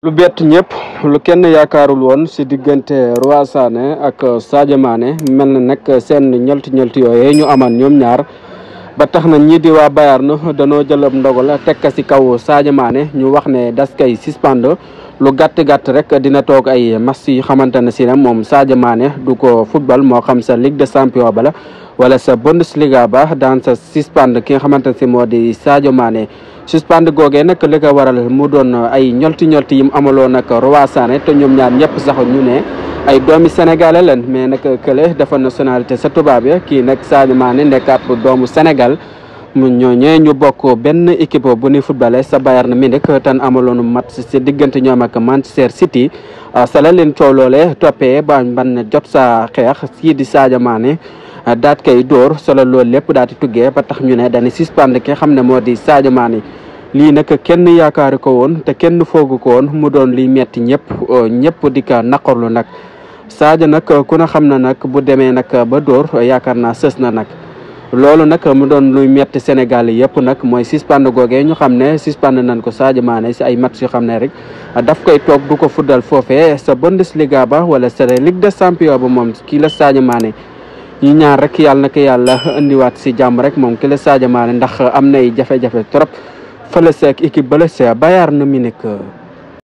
lu bett ñëpp lu kenn yaakaarul woon si diggante Roi Sané ak Sadio Mané mel na nag seen ñolti yooyee ñu aman ñoom ñaar ba tax na ñii di waa Bayern danoo jël ab ndogal teg ka si kaw Sadio Mané ñu wax ne das kay suspendre lu gàtt rek dina toog ay match yi xamante ne si ne moom Sadio Mané du ko football moo xam sa Ligue des Champions ba la wala sa Bundesliga ba daan sa suspendre ki nga xamante ne si moo di Sadio Mané. suspendre googee nag li ko waral mu doon ay ñolti yi mu amaloon nag Roi Sané te ñoom ñaar ñëpp sax ñu ne ay doomi sénégalais lañ mais nag kële dafa nationalité sa tubaab ya kii nag Sadio Mané nekk ab doomu Sénégal mu ñooñee ñu bokk benn équipe bu ni footballé sa Bayern Munich tan amaloon match si diggante ñoom ak Manchester City sa la leen coow loolee toppee ba ban jot sa xeex kii di Sadio Mané daat kay dóor solo loolu lépp daal di tuggee ba tax ñu ne dañuy suspendre ki xam ne moo di Sadio Mané. lii nag kenn yaakaari ko woon te kenn foogu ko woon mu doon liy metti ñëpp di ko naqarlu nag Sadio nag ku ne xam na nag bu demee nag ba dóor yaakaar naa sës na nag loolu nag mu doon luy metti Sénégal yëpp nag mooy suspendre googee ñu xam ne suspendre nañ ko Sadio Mané si ay match yu xam ne rek daf koy toog du ko fuddal foofee sa Bundesliga ba wala sa Ligue des Champions ba moom kii la Sadio Mané ñu ñaar rek yàlla na ko yàlla indiwaat si jàmm rek moom ki la Sadio Mané ndax am nay jafe-jafe trop fële sa équipe bala sa Bayern Munich